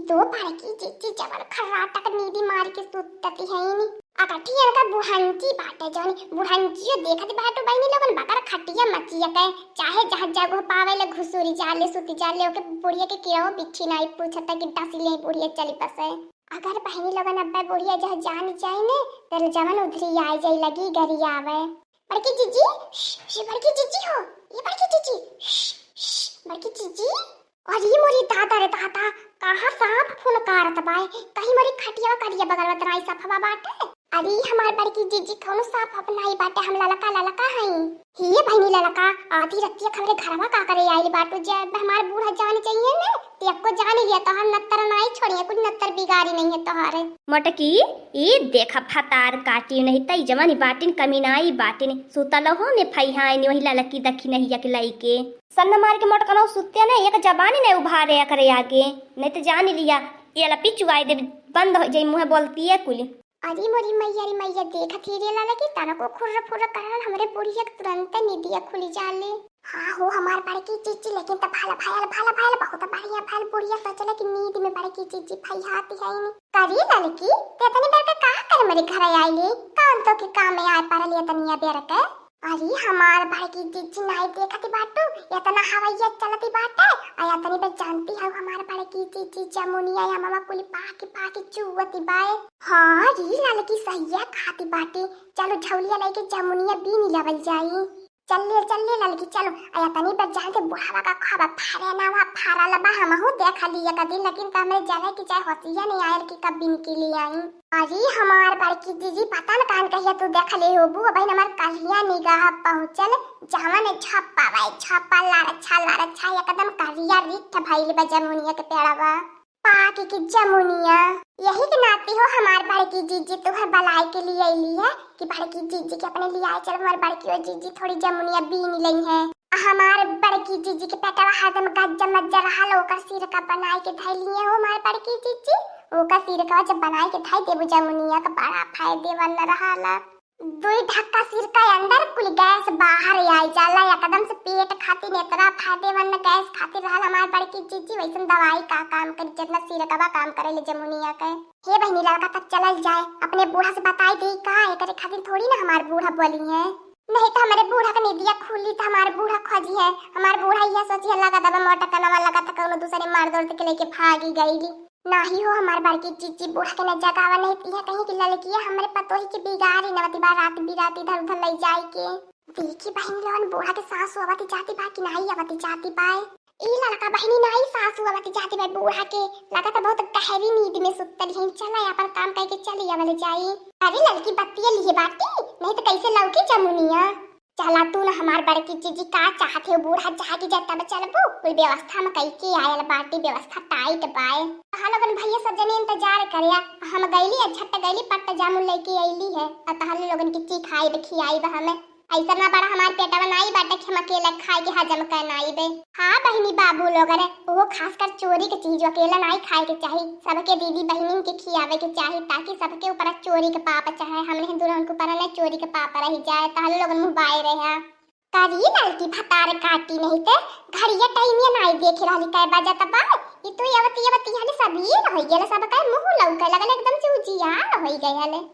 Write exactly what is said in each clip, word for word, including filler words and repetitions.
दो बड़की जिज्जी जवन खर्राटक नीदी मार के सुतती है नी। अकठी इनका बुढ़ंची बाटे, जौन बुढ़ंचियो देखत बाटू बहिनी लोगन, बकर खटिया मचिया के, चाहे जहाँ जगह पावे ले घुसुरी जाले, सुती जाले, ओके बुढ़िया के केहू बिच्छी नाई पूछता कि डसी ले बुढ़िया चली बसे। अगर बहिनी लोगन अब्बे बुढ़िया जहाँ जान जाई ने, तेरे जवन उधरी आए जाई लगी गरियावे। बड़की जिज्जी, श्श, श्श, बड़की जिज्जी हो, ये बड़की जिज्जी, श्श, श्श, बड़की जिज्जी। अरे मोरी दादा रे दादा, कहाँ सांप फुनकारत बाए? कहीं मोरी खटिया करिया बगल में तनाई सफवा बाटे? अरे हमार बड़की जिज्जी कौनो सांप अपनाई बाटे, हम ललका ललका हई। हे बहिनी ललका, आधी रतिया हमरे घरवा का करे आइल बाटू? जे हमार बूढ़ा जान चाहिए ने, ते अक्को जान लिया तोहार नत्तर नाई छोड़िए, कुछ नत्तर बिगाड़ी नहीं है तोहार। मोटकी, ई देखा फतार काटी नहीं तई जवानी बाटिन कमीनाई बाटिन, सुतलहो में फैहाई नहीं वही ललकी दखी नहीं यक लइके। सन्न मार के मोटकनो सुत्ते ने, एक जबानी ने उभारे एकरे आगे, नहीं तो जान लिया, ये लपी चुआई दे, बंद हो जाई मुँह बोलती है कुली। अरे मोरी मैया रे मैया, देखत ही रे ललकी तनको खुर्र फुर्र करल हमरे बुढ़िया के तुरंत निदिया खुली जाले। हाँ हो हमार बड़की जिज्जी, लेकिन त भल भयल, भल भयल, बहुत बढ़िया भयल। बुढ़िया सोचले कि नींद में बड़की जिज्जी फैहाती है इनी। करी ललकी, ते तनी बेर के का कर मेरे घर आइली? कौन तो के काम में आए पड़ल ये तनिया बेर के? अरे हमार बड़की जिज्जी नाई देखती बाटू, इतना हवैया चलती बाटे। आ इतनी बे जानती हो हमार बड़की जिज्जी जमुनिया या मामा कुली पाकी पाकी चुवती बाए। हाँ री ललकी सहिया खाती बाटे, चलो झौलिया लेके जमुनिया बीनी लेवल जाई। चल ले, चल ले ललकी, चलो। आ इतनी बे जानते बुढ़ावा का खाबा फारे ना हुआ फारा लबा हमहू देख लिया कदी, लेकिन त हमरे जाने की चाहे होशिया नहीं आयल कि कब बीन के ले आई। अरे हमार बड़की जिज्जी पता न कान कहिया तू देख ले होबू, अबहिन हमार कलिया निगाह पहुँचल, जवन छप्पा बाई छप्पा लारछा लारछा एकदम करिया रिठ भइल बा जमुनिया के पेड़वा। पाके के जमुनिया, यही के नाती हो हमार बड़की जिज्जी तुहर बलाए के लिए अइली है कि बड़की जिज्जी के अपने लिए आए चल, हमार बड़की और जिज्जी थोड़ी जमुनिया बीन लई है। हमार बड़की जिज्जी के पेटवा हरदम गज्जा मज्जा रहल, ओकर सिरका बनाए के धइ लिए हो हमार बड़की जिज्जी। ओकर सिरका जब बनाए के धइ देबू जमुनिया के बड़ा फायदेमंद रहला। दुई ढक्का सिरका अंदर कुल गैस बाहर आई जाला, एकदम से पेट खातिर इतना फायदेमंद गैस खातिर रहल हमार बड़की जिज्जी। वैसन दवाई का काम करी जितना सिरकवा काम करे ले जमुनिया के। हे बहिनी लड़का तक चलल जाए, अपने बूढ़ा से बताई दे का, एकरे खातिर थोड़ी ना हमार बूढ़ा बोली है। नहीं तो हमारे बूढ़ा के निदिया खुली तो हमारे बूढ़ा खोजी है, हमारे बूढ़ा यह सोची है लगा दबा मोटा कनवा लगा तो कौनो दूसरे मार दौड़ के लेके भागी गईली। नाही हो हमार बड़की जिज्जी बूढ़ा के न जगावा, नहीं तो यह कहीं की ललकिया हमरे पतोही के बिगाड़ी नवती बा रात बिरात इधर उधर ले जाए के। देखी बहिनी लोगन बूढ़ा के सासू आवती जाती बा कि नाही आवती जाती बाए। ई लड़का बहिनी नाही सासू आवती जाती बाए बूढ़ा के, लगा तो बहुत गहरी नींद में सुतल है। चला अपन काम करके चली आवल जाई। अरे लड़की बत्तिया लिए बाटी, नहीं तो कैसे लौकी जमुनिया। चला तू न हमार बड़की जिज्जी का चाहत है, बूढ़ा जागी जाए तब चलबू, कुल व्यवस्था में कई के आयल बाटी, व्यवस्था टाइट बाए। तहां लोगन भैया सब जने इंतजार करे, हम गईली आ झट गईली पट्ट जामुन लेके अइली है, आ तहां लोगन के चीखाइब खियाइब हमें। ऐसा ना बड़ा हमार पेटवा नाई बाटे कि हम अकेले खाए के हजम कर नाई बे। हाँ बहिनी बाबू लोगन, वो खासकर चोरी के चीज अकेला नाई खाए के चाही, सबके दीदी बहिनी के खियावे के चाही, ताकि सबके ऊपर चोरी के पाप चाहे हमने दुल्हन के ऊपर न चोरी के पाप रह जाए। तहल लोगन मुँह बाए रहे। करी ललकी भतार काटी नहीं ते घड़िया टाइमिया नाई देखे रहली कै बजत बा। ई तो यवत यवत हले सबेर होई गेल, सब कै मुँह लौके लगल, एकदम से उजियार होई गए हले।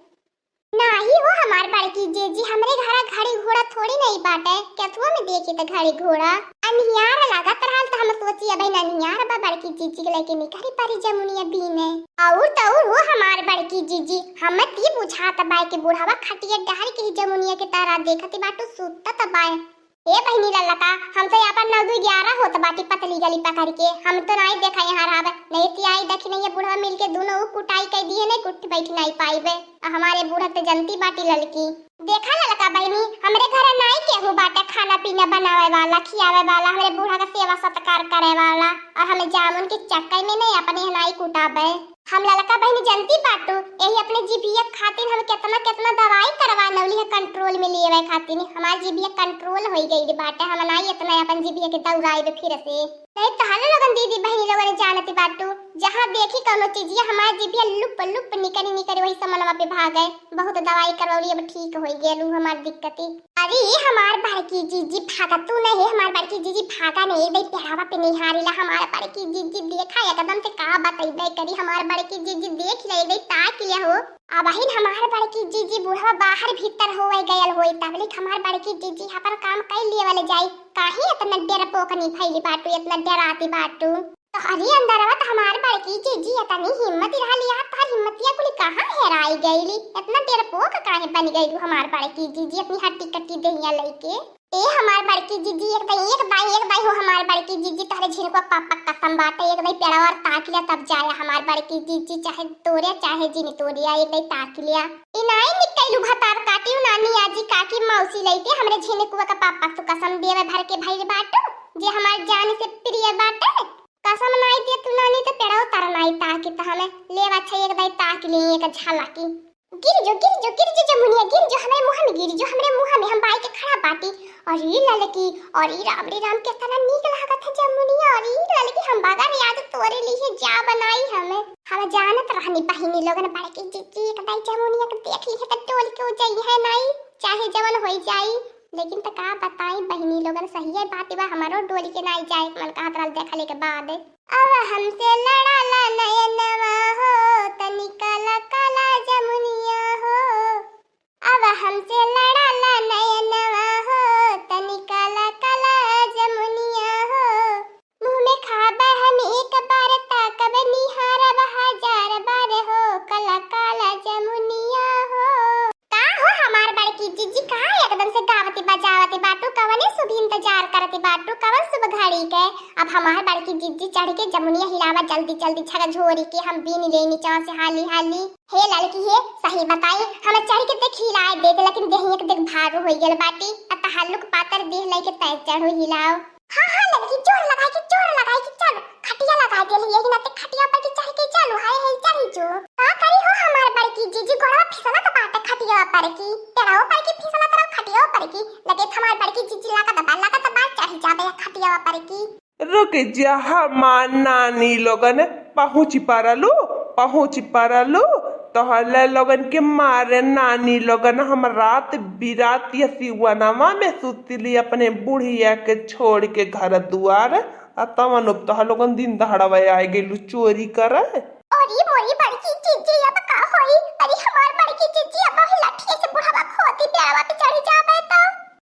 नाही हो हमार बड़की जीजी, हमरे घरा घड़ी घोड़ा थोड़ी नहीं बाटे, केथुआ में देखी त घड़ी घोड़ा। अनियार लागत रहल त हम सोची अबे अनियार बा, बड़की जीजी के लेके निकरी परी जमुनिया बीने। और त और हो हमार बड़की जीजी, हम ती बुझात बाय कि बुढ़ावा खटिया डाल के ही जमुनिया के तारा देखती बाटू सुतत बाय। ए बहिनी ललका, हम तो यहाँ पर नौ दू ग्यारह होत बाटी पतली गली पकड़ के, हम तो नाई देखा यहाँ रहब, नहीं ती आई देखी नहीं ये बुढ़वा मिल के दोनों ऊ कुटाई कर दिए, नहीं कुट बैठ नहीं पाइबे। आ हमारे बूढ़ा तो जनती बाटी ललकी। देखा ललका बहिनी, हमरे घर नाई केहू बाटे खाना पीना बनावे वाला, खियावे वाला, हमरे बूढ़ा का सेवा सत्कार करे वाला, और हमें जामुन के चक्कर में नहीं अपने नाई कुटाबे। हम ललका बहिनी जनती बाटू, यही अपने जीभिया खातिर हम केतना केतना दवाई करवा नौली है कंट्रोल में लेवे खातिर। हमार जीभिया कंट्रोल होई गई बाटे, हम नाई इतना अपन जीभिया के दौड़ाइबे फिर से। नहीं तोहरे लोगन दीदी बहिनी लोगन जानत बाटू, जहाँ देखी कौनो चीजिया हमार जीभिया लुप लुप निकरी निकरी वही समनवा पे भागे। बहुत दवाई करवली, अब ठीक होई गयल उ हमार दिक्कती। अरे हमार बड़की जीजी भागा तू नहीं, हमार बड़की जीजी भागा नहीं, दे पेड़वा पे निहारिला हमार बड़की जीजी। देखा एकदम से का बतैबे करी, हमार बड़की जीजी देख ले, दे ताक ले हो। अबहिन हमार बड़की जीजी बुढ़वा बाहर भीतर होवे गयल होई, तबलिक हमार बड़की जीजी अपन काम कई लेवल जाई। काहे इतना डरपोकनी भइली बाटू, इतना डराती बाटू? तोहरी अंदरवा त हमार बड़की जीजी इतनी हिम्मत रहली, आज तोहर हिम्मतिया कुल कहाँ हेराई गइली? इतना डरपोक काहे बन गइलू हमार बड़की जीजी, इतनी हट्टी कट्टी देहिया लइके? ए हमार बड़की जीजी, एक दाई, एक दाई, एक दाई हो हमार बड़की जीजी, तोहरे झिनकुआ पापा कसम बाटे, एक दाई पेड़वा और ताक ले तब जाया हमार बड़की जीजी, चाहे तोरे चाहे जिन तोरिया, एक दाई ताक लिया। ई नाई निकलू भतार काटी, उ नानी आजी काकी मौसी लइके हमरे झिनकुआ का पापा तू कसम देवे भर के भइल बाटू, जे हमार जान से प्रिय बाटे। कसम नाई दे तू नानी, तो पेड़वा तारा नाई ताकी त हमें लेवा अच्छा एक दाई ताक ले एक झलकी। गिर जो, गिर जो, गिर जो जमुनिया, गिर जो हमरे मुँह में, गिर जो हमरे मुँह में, हम बाई के खड़ा बाटी। अरे ललकी, अरे राम रे राम, कितना नीक लागत है जमुनिया। अरे ललकी, हम बगर याद तोरे लिए जा बनाई हमें। हम जानत रहनी बहिनी लोगन बड़की जीजी एक दाई जमुनिया के देख ली है तो डोल के उ जाई है नाई, चाहे जवन होई जाई। लेकिन त का बताई बहिनी लोगन, सहिए बात बा, हमारो डोल के नाई जाए के मन कहत रहल देखले के बाद। अब हमसे लड़ाला नयनवा हो, तनी काला काला जमुनिया हो। अब हमसे लड़ाला नयनवा हो, तनी काला काला जमुनिया हो। मुँह में खाबे हम एक बार, ताकब निहारब हजार बार हो, काला काला जमुनिया हो। का हो हमार बड़की जीजी, का एकदम से गावती बजावती बाटू? कवने शुभ इंतजार करती बाटू? कवन शुभ घड़ी के? अब हमार बड़की जीजी चढ़ के जमुनिया हिलावा जल्दी जल्दी, झकझोरी के हम बीन लेनी चाव से हाली हाली। हे ललकी हे, सही बताई, हम चढ़ के देख हिलाए देख, लेकिन देहिया के देख भारू होई गल बाटी, आ तहार लुक पातर देह लइके तय चढ़ो हिलाओ। हाँ, हाँ, ललकी, जोर लगाई के, जोर लगाई के चलो। खटिया लगाई देली, यही नाते खटिया पर के चढ़ के चलो, हाय, हाय, चढ़ी जो। का करी हो हमार बड़की जीजी, गोड़वा फिसलत बाटे खटिया पर की, पेड़वा पर की फिसलत रहो, खटिया पर की। लगे हमार बड़की जीजी लागत बा, लागत बा, चढ़ी जाबे खटिया पर की। रुक जा हमार नानी लोगन, पहुँच परलू, पहुँच परलू। तोहले लोगन के मारे नानी लोगन, हम रात बिरात या सिवनवा में सुतली अपने बुढ़िया के छोड़ के घर दुआर, आ तवन अब तोह लोगन दिन दहाड़वा आए गइलू चोरी करे। अरे मोरी बड़की जीजी, अब का होई? अरे हमार बड़की जीजी, अब वही लाठी से बुढ़वा खोती पेड़वा पे चढ़ी जाबे तो।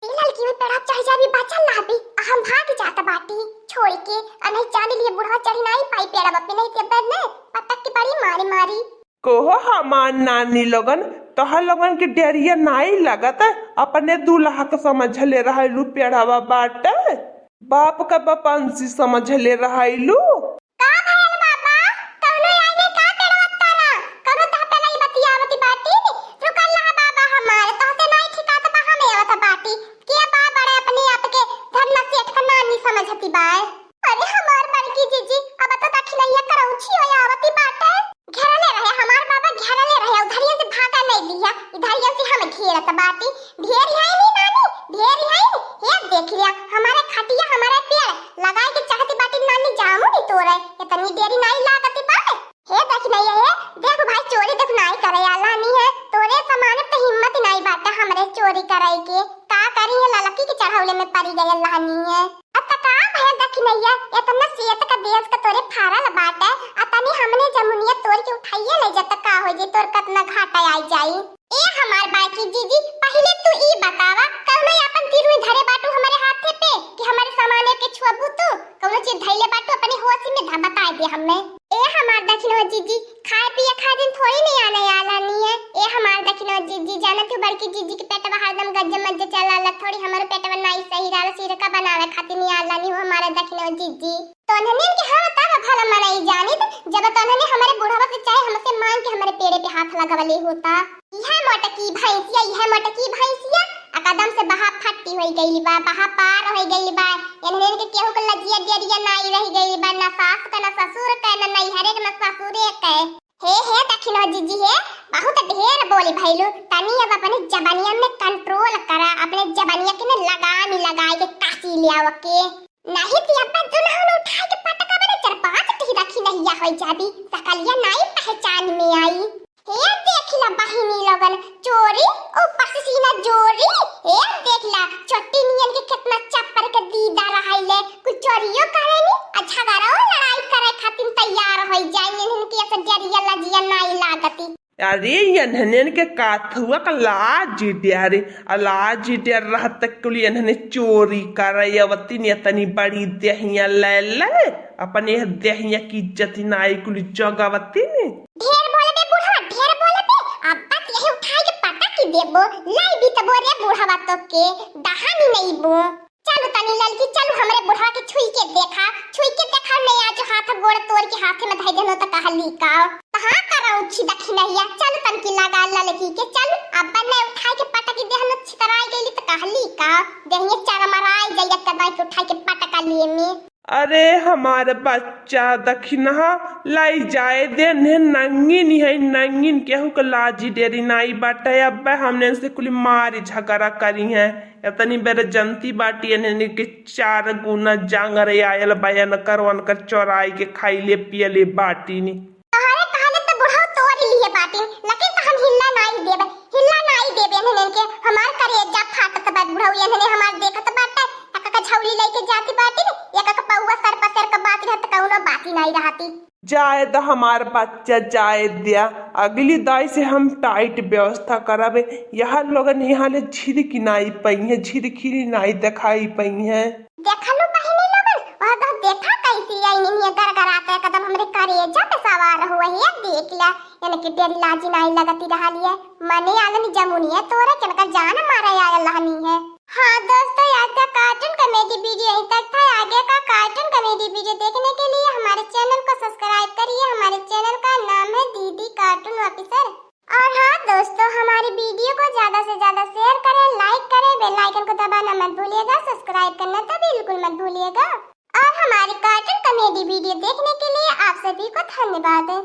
ए ललकी, ओई पेड़ा चढ़ जाबी, बाचल रहबी, आ हम भाग जात बाटी छोड़ के, आ नहीं जान लिए बुढ़वा चढ़ी नाई पाई पेड़वा पे, नहीं ते बने पटक के बड़ी मारी मारी। कहो हमार नानी लोगन, तोहर लोगन के डेरिया नाई लगत, अपने दूल्हा के समझले रहलू पेड़वा बाटे, बाप का बपंसी समझले रहलू। का भयल बाबा? कौनो आइले का पेड़वा तारा? कौनो तह पे नहीं बतियावती बाटी? रुकल रहा बाबा हमार, तोहसे नहीं ठिकात बा, हम आवत बाटी। के बा बड़े अपने आप के धरना सेठ का नानी समझती बा? अरे हमार बड़की जीजी, अब तो दखिनैया करौछी होय आवती बाटे। घेरले रहे हमार बाबा, घेरले रहे, उधरिया से भागा नहीं दिया, इधरिया से हम घेरत बाटी। ढेर है नी नानी, ढेर है। हे देख लिया, हमारे खटिया, हमारे पेड़ लगाए के चाहती बाटी नानी, जामू नी तोरे, इतनी देरी नहीं लागती बा। हे दखिनैया, हे देख भाई, चोरी देख नाई करे आला नी है, तोरे समान तो हिम्मत नाई बाटे हमरे चोरी करे के। का करी है, ललकी के चढ़ौले में पड़ी गए लानी है। अब त का भय दखिनैया, इतना सियत का देश का तोरे फारल बाटे, आ तनी हमने जमुनिया तोड़ के उठाइए ले जा त का हो जे, तोर कतना घाटा आई जाई। ए हमार बाकी जीजी, पहिले तू ई बतावा, कौनो आपन तीरुई धरे बाटू हमरे हाथे पे कि हमरे सामाने के छुअबू तू? कौनो चीज धइले बाटू अपने होश में ध-, बताए दे हमें। ए हमार दखिन हो जीजी, खाए पिए खाए दिन थोड़ी नहीं आने आला नहीं है। ए हमार दखिन हो जीजी, जाना तू बड़की जीजी के पेटवा हरदम गज्जे मज्जे चलाला, थोड़ी हमरो पेटवा नाई सही रहला, सिरका बनावे खातिर नहीं आला नहीं हो हमारे दखिन हो जीजी। तोन्हनिन के हम तब भला मनई जानित, जब तोन्हने हमरे बुढ़वा से चाहे हमसे मांग के हमरे पेड़े पे हाथ लगवले होता। इहे मोटकी भैंसिया, इहे मोटकी भैंसिया, एकदम से बहा फट्टी होई गइल बा, बहा पार होई गइल बा। इन्हनिन के केहू के लजिया डेरिया नाई रह गइल बा, ना सास के, ना ससुर के, ना नैहरे के, ना ससुरे के। हे, हे दखिनो जीजी हे, बहुत ढेर बोली भइलू, तनी अब अपने जबनिया में control करा, अपने जबनिया के ने लगाम लगाए के कासी लियाव के। नहीं ती अब्बा दुनहन उठाई के पटका बने चार पाँच टी दखिनहिया होइ जाबी, सकलिया नाई पहचान में आई। हे देखिला बहिनी लोगन, चोरी ऊपर से सीना जोरी। हे देखिला छोटी नियन के कितना चप्पर के दीदा रहैले, कुछ चोरियो करेनी आ झगड़ो लड़ाई करे खातिर तैयार होइ जाए। इन्हन के ऐसे डरिया लजिया नाई लागती। अरे, इन्हन के काथुआ का लाज डर, आ लाज डर रहत कुल इन्हन चोरी करे अवती ने, इतनी बड़ी देहिया ले ले, अपने देहिया की इज्जत नाई कुल जगवती ने। ढेर बोलबे बुढ़वा, ढेर बोलबे, अब बात यही उठाई के पटक देबो, लाई भी तबो रे बुढ़वा तो के, दहानी नहीं बो। चल तनी ललकी, चल हमरे बुढ़वा के छुई के देखा, छुई के देखा, नहीं आज हाथ गोड़ तोड़ के हाथे में धई देनो त कहली का। त हाँ करौं छी दखिनहिया, चल तनकी लगा ललकी के, चल अब नहीं उठाई के पटक देहनो छितराई गईली त कहली का। देहिए चरमराई जाइया कदाई के उठाई के पटका लिए में। अरे हमार बच्चा दखिनहा लाई जाए दे, ने नंगिन है नंगिन, केहू के लाजी डेरी नाई बाटे। अब्बे हमने से कुल मारी झगड़ा करी है। इतनी बेर जनती बाटी इन्हन के चार गुना जांगर आयल बा, इनकर उनकर चोराई के खाइले पियले बाटी नी। तोहरे कहले त बुढ़ऊ तोड़ लिए बाटी, लेकिन त हम हिल्ला नाई देब, हिल्ला नाई देब इन्हन के। हमार करेजा फाटत बा बुढ़ऊ, इन्हन हमार देखत बाटे, एक एक झौली लेके जाती बाटी, एक एक पौवा सर पर सर के बात रहत, कौनो बाती नाई रहती। जाए द हमार बच्चा, जाए द्या, अगली दाई से हम टाइट व्यवस्था करबे। यह लोगन यहाँ ले झिरकी नाई पई है, झिरखिरी नाई देखाई पई है। देखलू बहिनी लोगन, वह तो देखा कैसी आई निनिया गरगरात एकदम हमरे करेजा पे सवार हुआ है। देख ला, इनके डेरी लाजी नाई लगती रहली है। मने आलन जमुनिया तोरे के इनका जान मारे आयल रहनी है। हाँ दोस्तों, आज का cartoon comedy video यहीं तक था। आगे का cartoon comedy video देखने के लिए हमारे channel को subscribe करिए। हमारे channel का नाम है दीदी Cartoon Officer। और हाँ दोस्तों, हमारी video को ज्यादा से ज्यादा share करें, like करें, bell icon को दबाना मत भूलिएगा, subscribe करना तो बिल्कुल मत भूलिएगा। और हमारी cartoon comedy video देखने के लिए आप सभी को धन्यवाद।